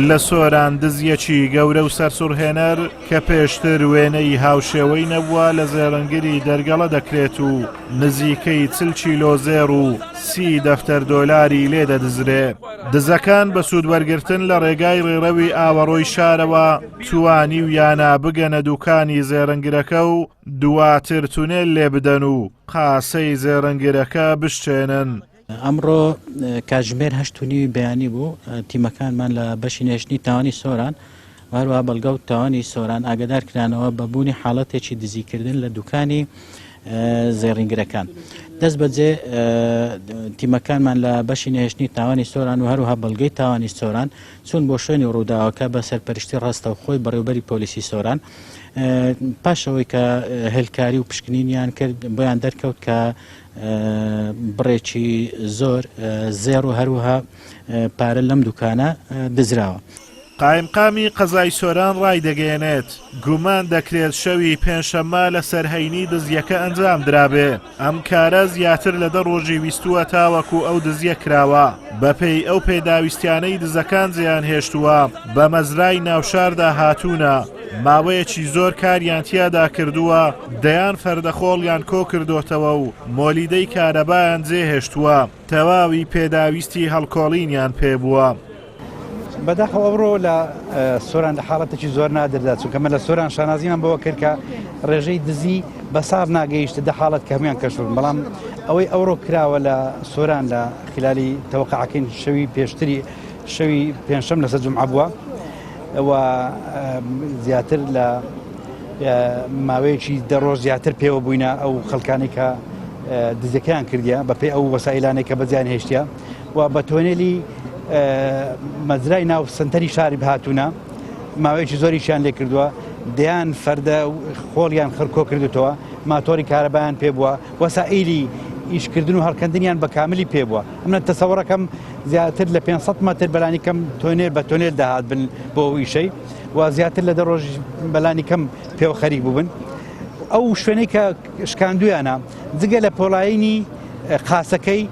لە سۆران دزیەکی گەورە و سەرسوڕهێنەر کە پێشتر وێنەی هاوشێوەی نەبووە لە زێڕنگری دەرگەڵە دەکرێت و نزیکەی چل کیلۆ زێڕ و سی دەفتەر دۆلاری لێ دەدزرێ. دزەکان بە سوودوەرگرتن لە ڕێگای ڕێڕەوی ئاوەڕۆی شارەوە توانیویانە بگەنە دوکانی زێڕنگرەکە و دواتر تونێل لێ بدەن و قاسەی زێڕنگرەکە بشچێنن. ئەمڕۆ کاتژمێر هەشت و نیوی بەیانی بوو تیمەکانمان لە بەشی نێشتنی تاوانی سۆران و هەروەها بەڵگە و تاوانی سۆران ئاگدار کرانەوە بە بوونی حاڵەتێکی دزیکردن لە دوکانی زێڕینگرەکان. دەست بەجێ تیمەکانمان لە بەشی نەهێشتنی تاوانی سۆران و هەروەها بەڵگەی تاوانی سۆران چوون بۆ شوێنی ڕووداوەکە بە سەرپەرشتی ڕاستەوخۆی بەڕێوبەری پۆلیسی سۆران پاش ئەوەی کە هێلکاری و پشکنینیان کرد بۆیان دەرکەوت کە بڕێکی زۆر زێڕ و هەروەها پارە لەم دوکانە دزراوە. قایمقامی قەزای سۆران ڕایدەگەیەنێت، گومان دەکرێت شەوی پێنجشەممە لەسەر هەینی دزییەکە ئەنجامدرابێ، ئەم کارە زیاتر لە دە ڕۆژی ویستووە تاوەکو ئەو دزییە کراوە، بەپێی ئەو پێداویستیانەی دزەکان جێیانهێشتووە بە مەزرای ناوشاردا هاتوونە، ماوەیەکی زۆر کاریان تیادا کردووە، دەیان فەردە خۆڵیان کۆکردۆتەوە و مۆلیدەی کارەبایان جێهێشتووە، تەواوی پێداویستی هەڵکۆڵینیان پێبووە. بەداخەوە ئەمڕۆ لە سۆران لە حاڵەتێکی زۆر نادردا چونکە من لە سۆران شانازیمان بەوە کرد کە ڕێژەی دزی بە ساڵ ناگەیشتە دە حاڵەت کە هەمویان کەشف بوون بەڵام ئەوەی ئەوڕۆ کراوە لە سۆران لە خلالی تەوەقعەکەین شەوی پێشتری شەوی پێنجشەم لەسەر جومعە بووە و زیاتر لە ماوەیەکی دە ڕۆژ زیاتر پێوە بووینە ئەو خەڵکانی کە دزەکەیان کردیە بەپێی ئەو وەسایلانەی کە بەجیان هێشتە و بە تۆنێلی مەزرای ناو سنتەری شاری بهاتوونە ماوەیەکی زۆریشیان لێ کردووە دەیان فەردە خۆڵیان خڕکۆ کردوتەوە ماتۆری کارەبایان پێ بووە وەسائیلی ئیشکردن و هەڵکەندنیان بە کاملی پێ بووە ئەمە تەسەوڕەکەم زیاتر لە 500 مەتر بەلانی کەم تۆنێل بە تۆنێل داهات بن بۆ ئەو ئیشەی و زیاتر لە دە ڕۆژ بەلانی کەم پێوە خەریک بووبن ئەو شوێنەی کە شکاندویانە جگە لە پۆڵایینی قاسەکەی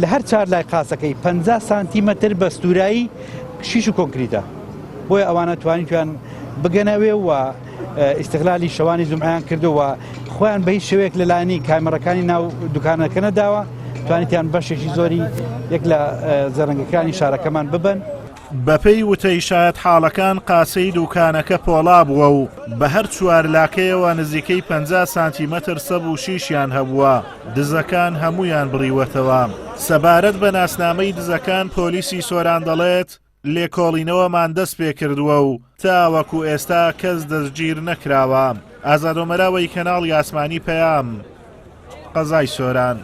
لە هەر چار لای قاسەکەی 50 سانتیمەتر بە ستورایی شیش و کۆنکریتە بۆیە ئەوانە توانیتیان بگەنەوێ و ئیستغلالی شەوانی جومعەیان کردووە خۆیان بە هیچ شێوەیەک لەلایەنی کامێڕەکانی ناو دوکانەکە نەداوە توانیتیان بەشێکی زۆری یەک لە زەرنگەکانی شارەکەمان ببن. بەپێی وتەی شایەتحاڵەکان قاسەی دوکانەکە پۆڵا بووە و بە هەر چوار لاکەیەوە نزیکەی 50 سانتیمەتر سەب و شیشیان هەبووە، دزەکان هەموویان بڕیوەتەوە. سەبارەت بە ناسنامەی دزەکان پۆلیسی سۆران دەڵێت، لێکۆڵینەوەمان دەستپێکردووە و تاوەکو ئێستا کەس دەستگیر نەکراوە. ئازاد ئۆمەراوەی کەناڵی ئاسمانی پەیام، قەزای سۆران.